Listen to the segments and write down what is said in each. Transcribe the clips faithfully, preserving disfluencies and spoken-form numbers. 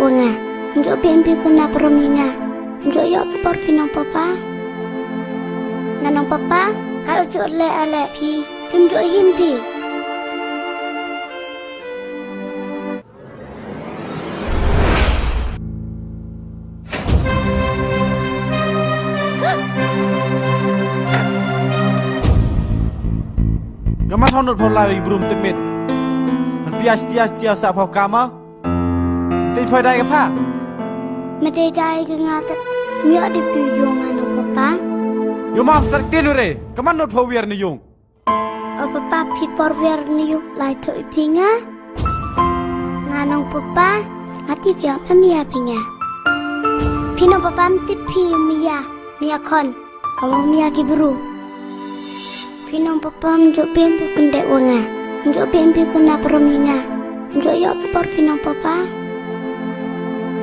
wa nga. Ym ju biang phi khynnah para ïing nga. Ym ju ïoh por phi nong papa. Nga nong papa, ka ju leh ale phi. Phim ju him phi. Nga ma saw nut phaw lai brum tymmen. Han pia stia stia sa phaw kama. Te phaw dai ka pha. Me dai dai ka nga te. Myo de pi yung ano papa. Yo ma star te lu re. Kaman nut phaw wiar ni yung. O papa phi por wiar ni yung lai tho i phi nga. Nga nong papa. Nga ti phi o me mia phi nga. Phi nong papa ti phi mia. Mia khon. Ka mong mia ki bru. Phi nong papa ym ju biang phi kyndeh wa nga. Ym ju biang phi khynnah para ïing nga. Ym ju ïoh por phi nong papa.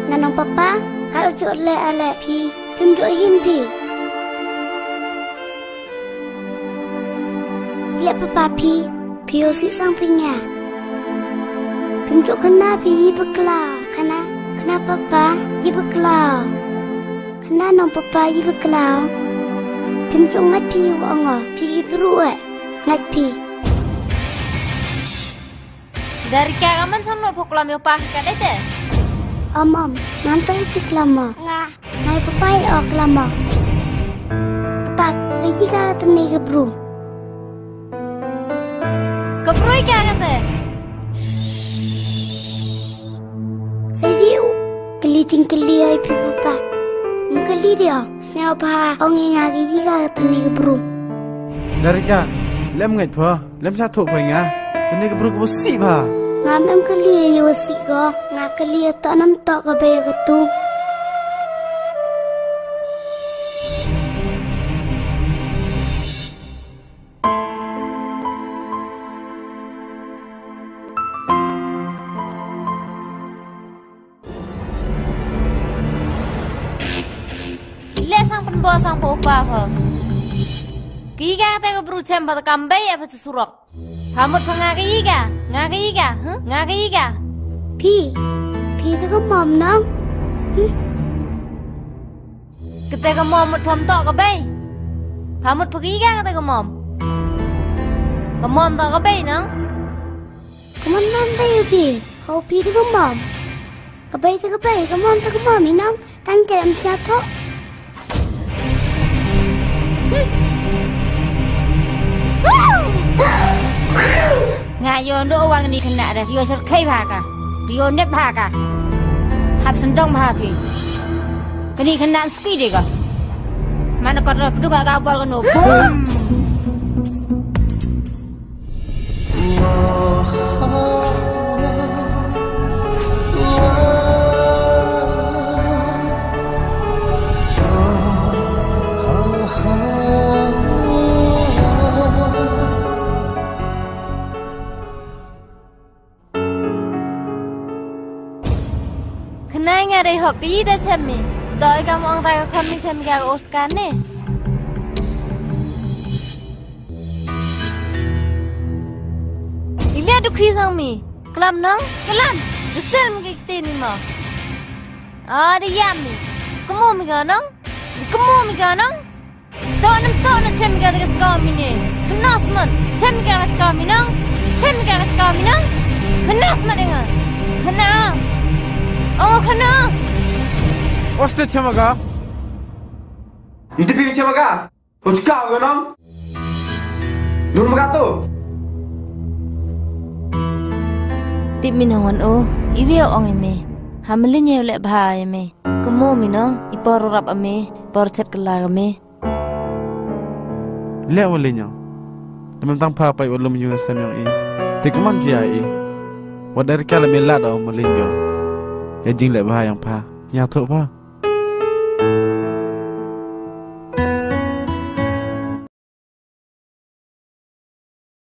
Nga nong papa, ka ju leh ale phi. Phim ju him phi. Leh papa phi. Phi ïoh sih sang phi nga. Phim ju khynnah phi i bakla. Khynnah, khynnah papa i bakla. Khynnah nong papa i bakla. Phim ju ngait phi wa nga phi i bru eh. Ngait phi. Dari ka man sam no phoklam yo pa ka dai te. Om om, ngan to i phi klam ma. Nga. Nai papa i o klam ma. Papa, ka i ka tne ka bru. Ka bru i ka ka te. Sa view. Kali ting kali ai phi papa. Ym kali dia. Sñiaw bha ong i nga ka i ka tne ka bru. Dari ka. Lem ngait pha. Lem sa thok pha nga. Tne ka bru ka ba sih bha. Nga mem kali ai wa sih ko. Nga kali ai to nam to ka ba ya ka tu. Ile sang pynbor sang pynbor pynbor. Ki ka te ka bru chem ba kam bei ya ba surok. Pha mut pha nga ka i ka, nga ka i ka, huh? Nga ka i ka. Phi, phi te ka mom nang. Hmm? Kata ka mom mut pham to ka bei. Pha mut pha ka i ka kata ka mom. Ka mom to ka bei nang. Ka mom nang bei phi. Hau phi te ka mom. Ka bei te ka bei, ka mom te ka mom i nang. Kan ka em sia to. Nga yo ndo wan ni khynnah da yo sar khai bha ka. Yo nep bha ka. Hap sendong bha phi. Kani khynnah Ki de ka. Mana ka rap tu ka ka bol ka no. Boom. Khnai nga dei hok ki da chem mi. Doi ka mong ta ka kham mi chem ka os ka ne. Ilia du khi sang mi. Klam nong, klam. Desel mi ki kti ni mo. Ah, de yam mi. Kemo mi ka nong. Kemo mi ka nong. Toh nam toh na chem ga da ka skam ine. Knas man. Chem ga ka skam inang. Chem ga ka skam inang. Knas man inga. Kna. Oh, kna. Oste chem ga. Nti pi chem ga. Uchka ga nang. Dur maga tu. Tip mi nang wan o. Iwi ong ime. Hamelin ye lek bha ime. Kemo mi nang. Ipor rap ame. Por chet kela ame. Leh wa leh ñiaw. Te mynta pha pait wa lum ïa u sem ïong i. Te kumno jia i. Wat der ka la me lad o ma leh ïong. Ïa jingleh bha ïong pha. Ïa thoh pha.